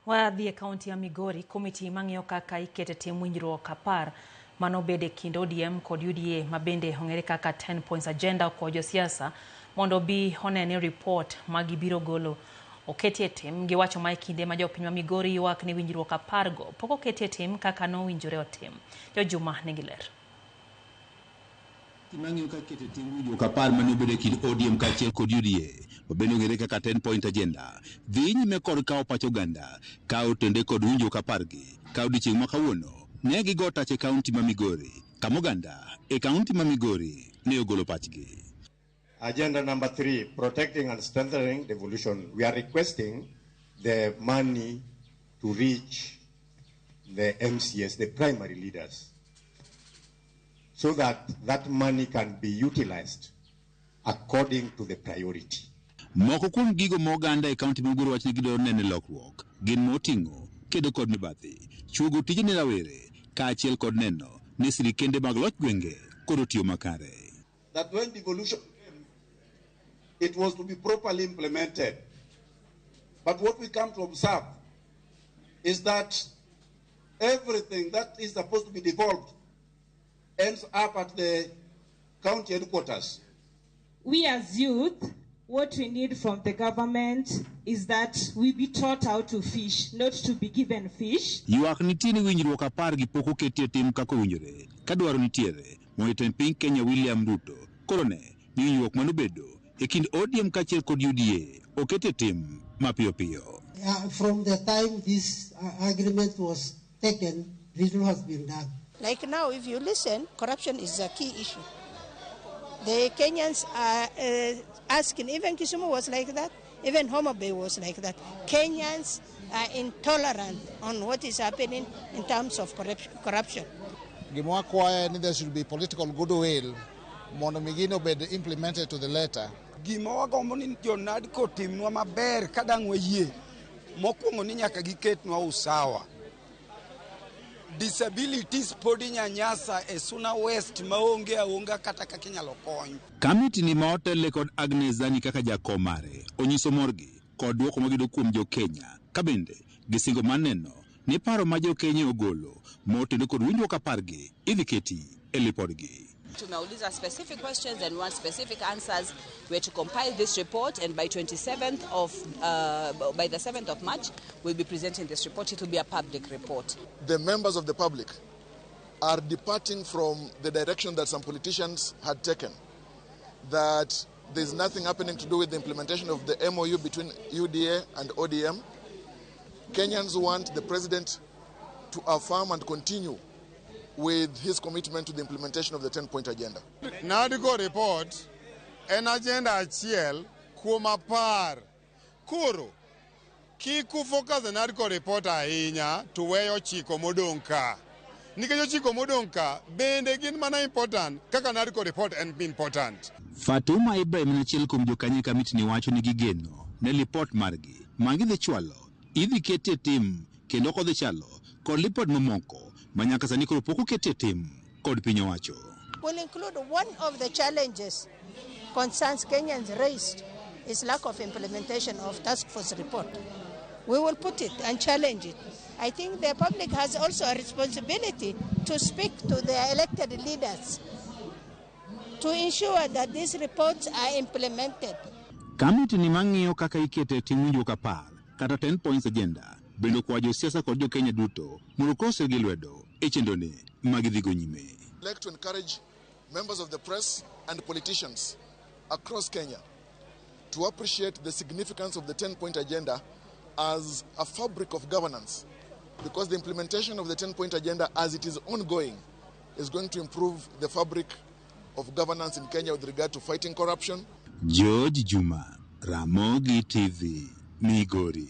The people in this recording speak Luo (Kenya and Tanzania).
Wadhi e kaunti ya Migori, komiti mang'iyo kaka ikete tim winjruok 10 manobedo e kind ODM kod UDA ma bende ong'ere kaka 10 points agenda okwayo josiasa mondo obi one ni ripot ma gibiro golo oketi e tim. Giwacho ma e kinde ma jopiny ma Migori ywak ni winjruok 10 go pok oketi e tim kaka nowinjore otim. Jojuma nigi ler. Mang'iyo kaka ikete tim winjruok 10 mane obedo e kind ODM kaachiel kod UDA ma bende ong'ere kaka 10 point agenda dhi nyime kod kawo pach oganda ka otende kod winjruok 10 gi ka odiechieng' ma kawuono ne gigo tach e kaunti ma Migori kama oganda e kaunti ma Migori ne ogolo pachgi. Agenda number 3, protecting and strengthening devolution. We are requesting the money to reach the MCS, the primary leaders, so that that money can be utilized according to the priority. Moko kuom gigo ma oganda e kaunti ma Migori wacho ni gidwaro neno e lokruok gin moting'o kedo kod mibadhi, chuogo tije ne rawere kaachiel kod neno ni sirikende mag loch gwenge koro tiyo makare. That when devolution came, it was to be properly implemented. But what we come to observe is that everything that is supposed to be devolved ends up at the county headquarters. We as youth, what we need from the government is that we be taught how to fish, not to be given fish. Ywak nitie ni winjruok 10 gi pok oketi e tim kaka owinjore ka dwaro nitiere mondo jatend piny Kenya William Ruto koro ne ni winjruok manobedo e kind ODM kaachiel kod UDA oket e tim mapiyo piyo. From the time this agreement was taken, little has been done. Like now, if you listen, corruption is a key issue. The Kenyans are asking, even Kisumu was like that, even Homa Bay was like that. Kenyans are intolerant on what is happening in terms of corruption. Gima wakwayo ni there should be political goodwill mondo mi gino obed implemented to the letter. Gima wagombo ni jo NADCO otimnwa maber ka dang' wayie. Mokwongo ni nyaka giketnwa usawa. Disabilities pod inyanyasa e Suna West maonge aonga kata kaka inyalo kony. Kamiti ni ma otelne kod Agnes Zani kaka jakom mare onyiso morgi kod dwoko magiyudo kuom jo Kenya ka bende gisingo mar neno ni paro ma jo Kenya ogolo motendo kod winjruok 10 gi idhi keti e lipodgi. Tumeuliza specific questions and want specific answers. We are to compile this report, and by 27th of by the 7th of March, we'll be presenting this report. It will be a public report. The members of the public are departing from the direction that some politicians had taken, that there's nothing happening to do with the implementation of the MOU between UDA and ODM. Kenyans want the president to affirm and continue with his commitment to the implementation of the 10-point agenda. NADCO report en agenda achiel kuom 10. Koro, kik ufocus e NADCO report ahinya to weyo chiko modong' ka. Nikech ochiko modong' ka bende gin mana important kaka NADCO report en important. Fatuma Ibrahim en achiel kuom jokanyo e kamiti ni wacho ni gigeno ne lipot margi ma gidhi chwalo idhi keti e tim kendo ok odhi chalo kod lipot mamoko ma nyaka sani koro pok oketi e tim kod piny owacho. Will include one of the challenges concerns Kenyans raised is lack of implementation of task force report. We will put it and challenge it. I think the public has also a responsibility to speak to their elected leaders to ensure that these reports are implemented. Kamiti ni mang'iyo kaka ikete tim winjruok 10 kata 10 points agenda bende okwayo josiasa kod jo Kenya duto mondo kosre gi lwedo e chenro ni ma gidhigo nyime. I'd like to encourage members of the press and politicians across Kenya to appreciate the significance of the 10-point agenda as a fabric of governance, because the implementation of the 10-point agenda as it is ongoing is going to improve the fabric of governance in Kenya with regard to fighting corruption. George Juma, Ramogi TV, Migori.